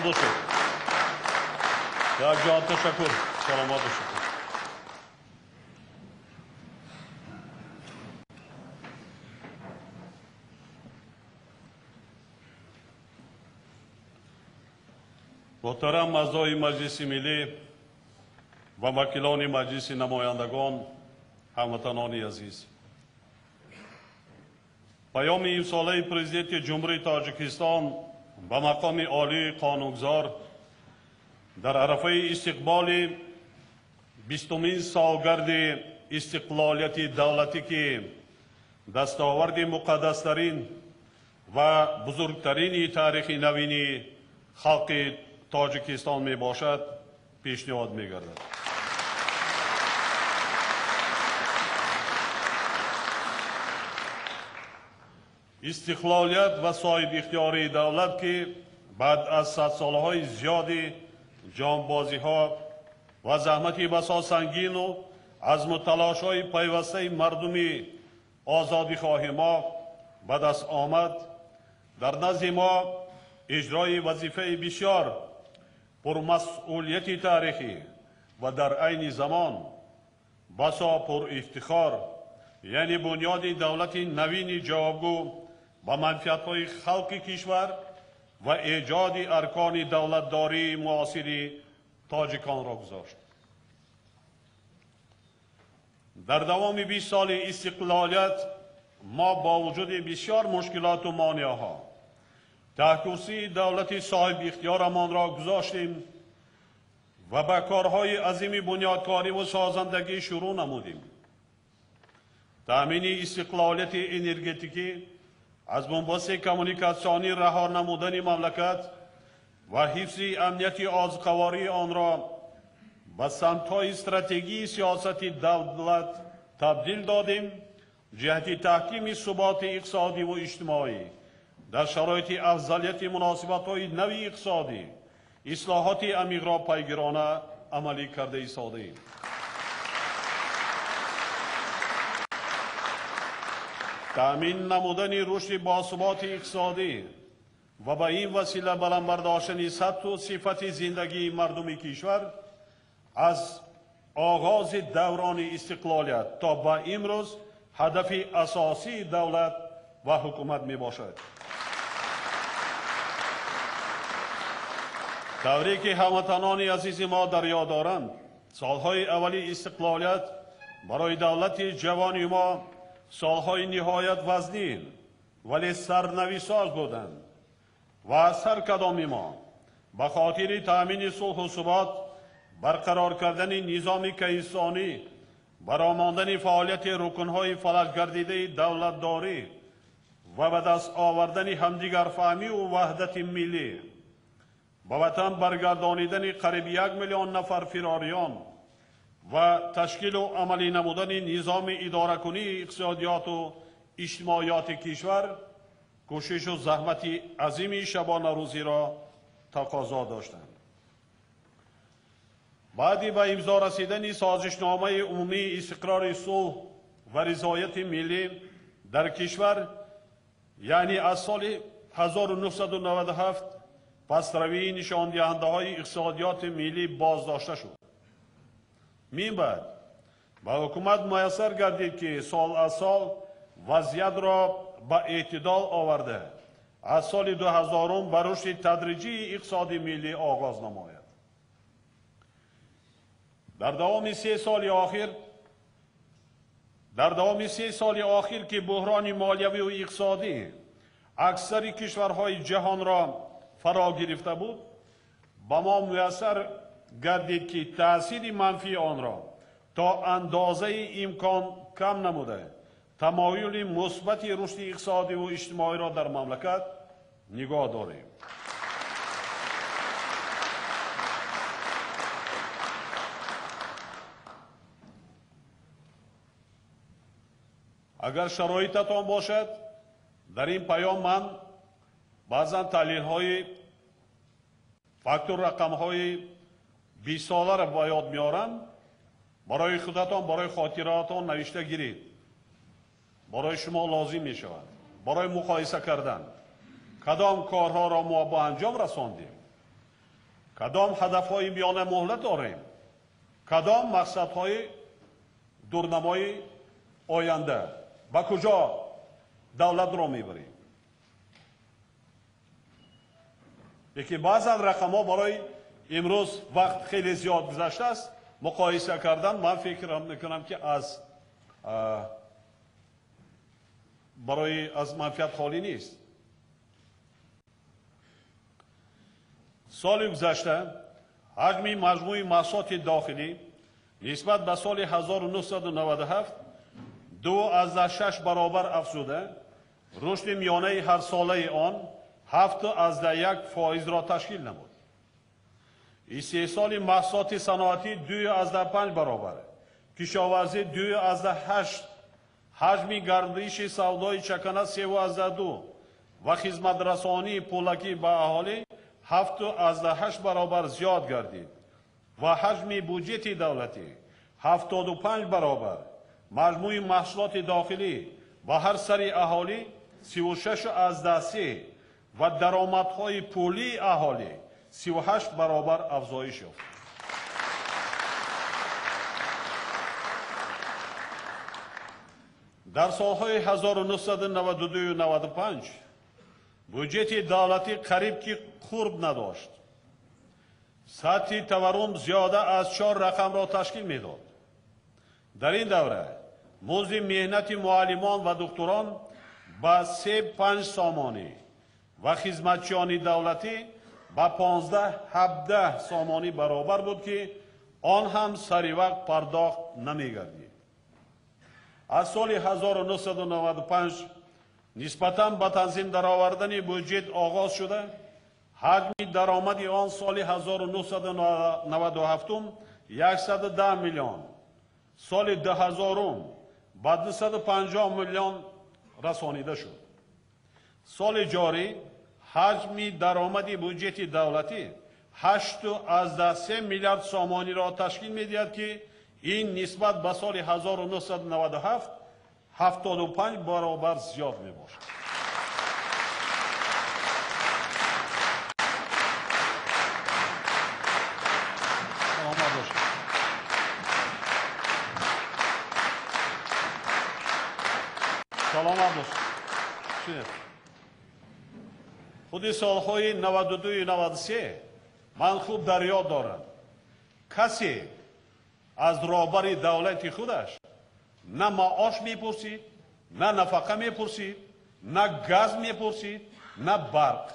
Саломат бошед. Як ҷон ташаккур. Саломат бошед. Муҳтарам аъзои Маҷлиси Миллӣ ва вакилони Маҷлиси Намояндагон, ҳамватанони азиз. Паёми имсолаи Президенти Ҷумҳурии Тоҷикистон ба мақоми олии қонунгузор дар арафаи истиқболи 20-умин солгарди истиқлолияти давлатӣ, ки дастоварди муқаддастарин ва бузургтарини таърихи навини халқи Тоҷикистон мебошад, пешниҳод мегардад. Истиқлолият ва соҳибихтиёрии давлат, ки баъд аз садсолаҳои зиёди ҷонбозиҳо ва заҳмати басо сангину азму талошҳои пайвастаи мардуми озодихоҳи мо ба даст омад, дар назди мо иҷрои вазифаи бисёр пурмасъулияти таърихӣ ва дар айни замон басо пурифтихор, яъне бунёди давлати навини ҷавобгӯ ба манфиатҳои халқи кишвар ва эҷоди аркони давлатдории муосири тоҷиконро гузошт. Дар давоми 20 соли истиқлолият мо бо вуҷуди бисёр мушкилоту монеаҳо таҳкурсии давлати соҳибихтиёрамонро гузоштем ва ба корҳои азими бунёдкориву созандагӣ шурӯъ намудем. Таъмини истиқлолияти энергетикӣ, аз бунбасти коммуникатсионӣ раҳо намудани мамлакат ва ҳифзи амнияти озуқавории онро ба самтҳои стратегии сиёсати давлат табдил додем, ҷиҳати таҳкими суботи иқтисодиву иҷтимоӣ дар шароити афзалияти муносибатҳои нави иқтисодӣ ислоҳоти амиқро пайгирона амалӣ карда истодаем. Таъмин намудани рушди босуботи иқтисодӣ ва ба ин васила баланд бардоштани сатҳу сифати зиндагии мардуми кишвар аз оғози даврони истиқлолият то ба имрӯз ҳадафи асосии давлат ва ҳукумат мебошад. Тавре ки ҳамватанони азизи мо дар ёд доранд, солҳои аввали истиқлолият барои давлати ҷавони мо солҳои ниҳоят вазнин, вале сарнависоз буданд ва аз ҳар кадоми мо ба хотири таъмини сулҳу субот, барқарор кардани низоми кайҳонӣ, баромондани фаъолияти рукнҳои фалаҷгардидаи давлатдорӣ ва ба даст овардани ҳамдигарфаҳмиву ваҳдати миллӣ, ба ватан баргардонидани қариб 1 миллион нафар фирориён ва ташкилу амалӣ намудани низоми идоракунии иқтисодиёту иҷтимоиёти кишвар кӯшишу заҳмати азими шабонарӯзиро тақозо доштанд. Баъди ба имзо расидани созишномаи умумии истиқрори сулҳ ва ризояти миллӣ дар кишвар, яъне аз соли 1997 пасравии нишондиҳандаҳои иқтисодиёти миллӣ боздошта шуд. Мин баъд ба ҳукумат муяссар гардид, ки сол аз сол вазъиятро ба эътидол оварда, аз соли 2000 ба рушди тадриҷии иқтисоди миллӣ оғоз намояд. Дар давоми 3 соли охир, ки буҳрони молиявию иқтисодӣ аксари кишварҳои ҷаҳонро фаро гирифта буд, ба мо муяссар гардид, ки таъсири манфии онро то андозаи имкон кам намуда, тамоюли мусбати рушди иқтисодиву иҷтимоиро дар мамлакат нигоҳ дорем. Агар шароитатон бошад, дар ин паём ман баъзан таҳлилҳои факту рақамҳои 20 соларо ба ёд меорам. Барои худатон, барои хотиратон навишта гиред. Барои шумо лозим мешавад барои муқоиса кардан кадом корҳоро мо ба анҷом расондем Кадом ҳадафҳои миёна муҳлат дорем? Кадом мақсадҳои дурнамои оянда? Ба куҷо давлатро мебарем? Лекин баъзан рақамҳо барои имрӯз вақт хеле зиёд гузаштааст, муқоиса кардан ман фикр мекунам ки аз барои аз манфиат холӣ нест. Соли гузашта ҳаҷми маҷмӯи маҳсулоти дохилӣ нисбат ба соли 1997 2,6 баробар афзуда, рушди миёнаи ҳарсолаи он 7,1%-ро ташкил намуд. Истеҳсоли маҳсулоти саноатӣ 2,5 баробар, кишоварзӣ 2,8, ҳаҷми гардиши савдои чакана 3,2 ва хизматрасонии пулакӣ ба аҳолӣ 7,8 баробар зиёд гардид ва ҳаҷми буҷети давлатӣ 75 баробар, маҷмӯи маҳсулоти дохилӣ ба ҳар сари аҳолӣ 36,3 ва даромадҳои пулии аҳолӣ 38 баробар афзоиш ёфт. Дар солҳои 1992-95 буҷети давлатӣ қариб ки қурб надошт. Сатҳи таваррум зиёда аз 4 рақамро ташкил медод. Дар ин давра музди меҳнати муаллимон ва духтурон ба 3,5 сомонӣ ва хизматчиёни давлатӣ ба 15-17 сомонӣ баробар буд ки он ҳам сари вақт пардохт намегардид. Аз соли 1995 нисбатан ба танзим даровардани буҷет оғоз шуда, ҳаҷми даромади он соли 1997 110 миллион, соли 2000 ба 250 миллион расонида шуд. Соли ҷорӣ ҳаҷми даромади буҷети давлатӣ 8,3 миллиард сомониро ташкил медиҳад ки ин нисбат ба соли 1997 75 баробар зиёд мебошад. Саломат бошед. Худи солҳои 92-93 ман хуб дар ёд дорам. Касе аз роҳбари давлати худаш на маош мепурсид, на нафақа мепурсид, на газ мепурсид, на барқ.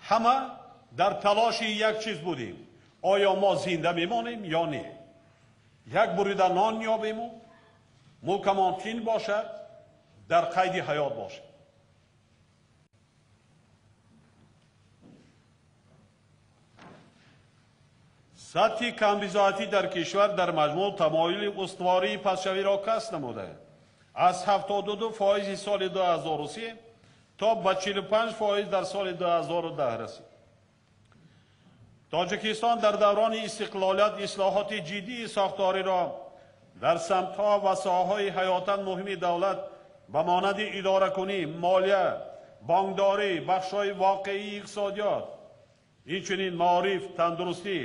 Ҳама дар талоши як чиз будем. Оё мо зинда мемонем ё не? Як бурида нон ёбему, мулкамон тин бошад, дар қайди ҳаёт бошад. Сатҳи камбизоатӣ дар кишвар дар маҷмӯъ тамоюли устувории пастшавиро касб намуда, аз 72% соли 2003 то ба 45% дар соли 2010 расид. Тоҷикистон дар даврони истиқлолият ислоҳоти ҷиддии сохториро дар самтҳо ва соҳаҳои ҳаётан муҳими давлат ба монанди идоракунӣ, молия, бонкдорӣ, бахшҳои воқеии иқтисодиёт, инчунин маориф, тандурустӣ,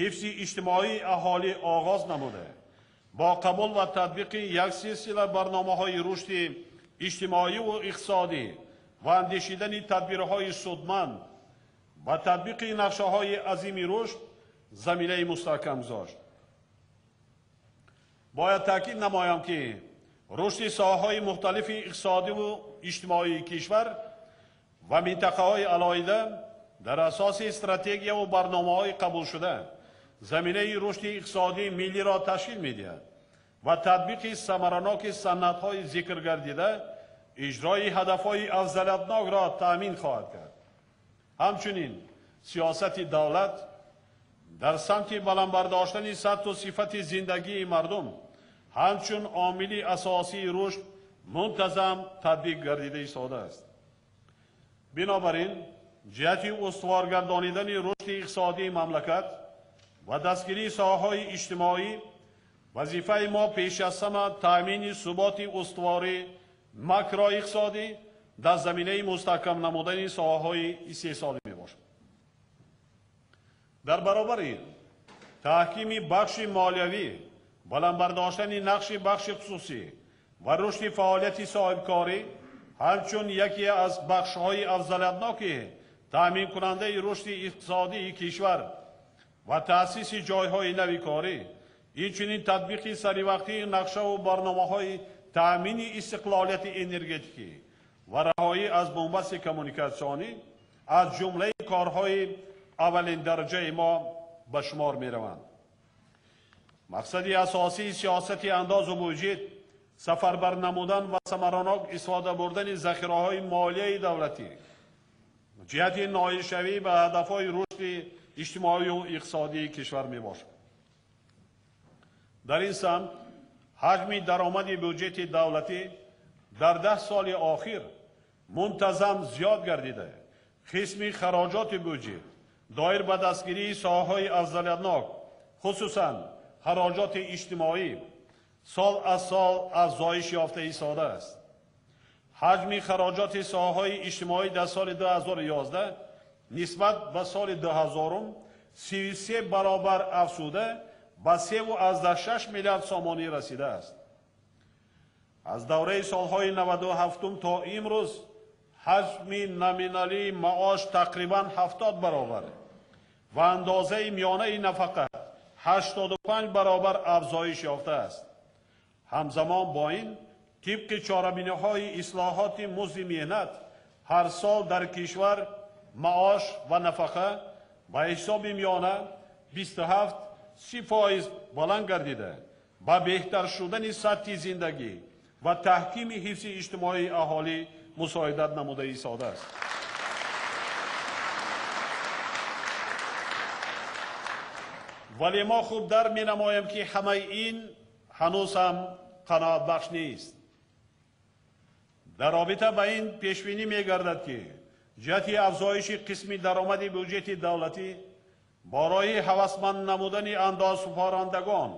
ҳифзи иҷтимоии аҳолӣ оғоз намуда, бо қабул ва татбиқи як силсила барномаҳои рушди иҷтимоиву иқтисодӣ ва андешидани тадбирҳои судманд ба татбиқи нақшаҳои азими рушд заминаи мустаҳкам гузошт. Бояд таъкид намоям ки рушди соҳаҳои мухталифи иқтисодиву иҷтимоии кишвар ва минтақаҳои алоҳида дар асоси стратегияву барномаҳои қабулшуда заминаи рушди иқтисодии миллиро ташкил медиҳад ва татбиқи самараноки санадҳои зикргардида иҷрои ҳадафҳои афзалиятнокро таъмин хоҳад кард. Ҳамчунин сиёсати давлат дар самти баланд бардоштани сатҳу сифати зиндагии мардум ҳамчун омили асосии рушд мунтазам татбиқ гардида истодааст. Бинобар ин ҷиҳати устувор гардонидани рушди иқтисодии мамлакат ва дастгирии соҳаҳои иҷтимоӣ вазифаи мо пеш аз ҳама таъмини суботи устуворӣ макроиқтисодӣ дар заминаи мустаҳкам намудани соҳаҳои истеҳсолӣ мебошад. Дар баробари ин таҳкими бахши молиявӣ, баланд бардоштани нақши бахши хусусӣ ва рушди фаъолияти соҳибкорӣ ҳамчун яке аз бахшҳои афзалиятноки таъминкунандаи рушди иқтисодии кишвар ва таъсиси ҷойҳои нави корӣ, инчунин татбиқи саривақтии нақшаву барномаҳои таъмини истиқлолияти энергетикӣ ва раҳоӣ аз бунбасти коммуникатсионӣ аз ҷумлаи корҳои аввалин дараҷаи мо ба шумор мераванд. Мақсади асосии сиёсати андозу буҷет сафарбар намудан ва самаранок истифода бурдани захираҳои молияи давлатӣ ҷиҳати ноилшавӣ ба ҳадафҳои рушди иҷтимоию иқтисодии кишвар мебошад. Дар ин самт ҳаҷми даромади буҷети давлатӣ дар 10 соли охир мунтазам зиёд гардида, қисми хароҷоти буҷет доир ба дастгирии соҳаҳои афзалиятнок, хусусан хароҷоти иҷтимоӣ, сол аз сол афзоиш ёфта истодааст. Ҳаҷми хароҷоти соҳаҳои иҷтимоӣ дар соли 2011 нисбат ба соли 2000 33 баробар афзуда ба 3,6 миллиард сомонӣ расидааст. Аз давраи солҳои 97 то имрӯз ҳаҷми номиналии маош тақрибан 70 баробар ва андозаи миёнаи нафақа 85 баробар афзоиш ёфтааст. Ҳамзамон бо ин тибқи чорабиниҳои ислоҳоти музди меҳнат ҳар сол дар кишвар маош ва нафақа ба ҳисоби миёна 27-30% баланд гардида, ба беҳтар шудани сатҳи зиндагӣ ва таҳкими ҳифзи иҷтимоии аҳолӣ мусоидат намуда истодааст. Вале мо хуб дар менамоем, ки ҳамаи ин ҳанӯз ҳам қаноатбахш нест. Дар робита ба ин пешбинӣ мегардад, ки ҷиҳати афзоиши қисми даромади буҷети давлатӣ барои ҳавасманд намудани андозсупорандагон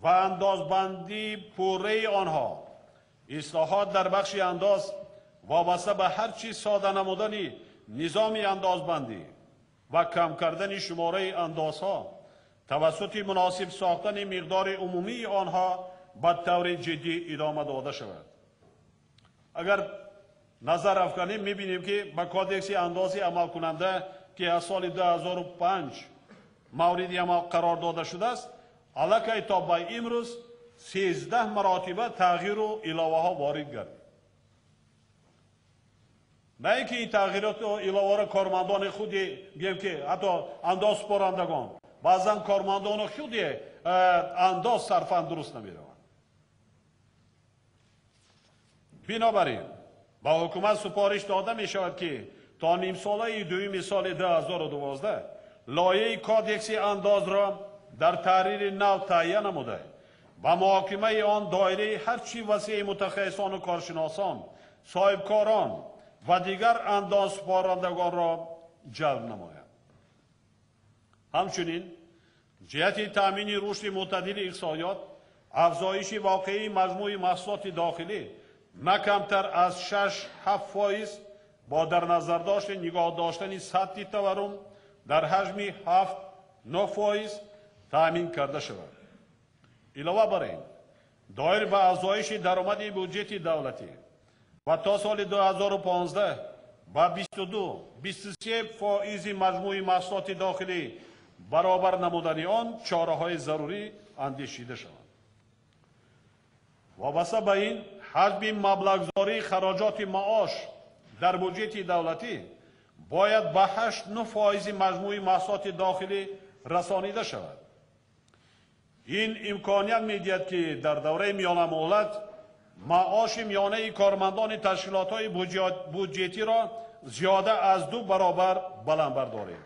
ва андозбандии пурраи онҳо, ислоҳот дар бахши андоз вобаста ба ҳар чиз сода намудани низоми андозбандӣ ва кам кардани шумораи андозҳо тавассути муносиб сохтани миқдори умумии онҳо ба таври ҷиддӣ идома дода шавад. Агар назар афканем, мебинем, ки ба кодекси андози амалкунанда, ки аз соли 2005 мавриди амал қарор дода шудааст, аллакай то ба имрӯз 13 маротиба тағйиру иловаҳо ворид гардид. На ин ки ин тағйироту иловаро кормандони худи, гӯем ки ҳатто андозсупорандагон, баъзан кормандони худи андоз сарфан дуруст намераванд. Бинобар ин ба ҳукумат супориш дода мешавад, ки то нимсолаи дуюми соли 2012 лоиҳаи кодекси андозро дар таҳрири нав таҳия намуда, ба муҳокимаи он доираи ҳарчи васеи мутахассисону коршиносон, соҳибкорон ва дигар андозсупорандагонро ҷалб намояд. Ҳамчунин ҷиҳати таъмини рушди мӯътадили иқтисодиёт, афзоиши воқеии маҷмӯи маҳсулоти дохилӣ на камтар аз 6-7% бо дар назардошти нигоҳ доштани сатҳи таваррум дар ҳаҷми 7-9% таъмин карда шавад. Илова бар ин, доир ба афзоиши даромади буҷети давлатӣ ва то соли 2015 ба 22-23% маҷмӯи маҳсулоти дохилӣ баробар намудани он чораҳои зарурӣ андешида шаванд. Вобаста ба ин, ҳаҷми маблағгузории хароҷоти маош дар буҷети давлатӣ бояд ба 8-9% маҷмӯи маҳсулоти дохилӣ расонида шавад. Ин имконият медиҳад, ки дар давраи миёнамуҳлат маоши миёнаи кормандони ташкилотҳои буҷетиро зиёда аз 2 баробар баланд бардорем.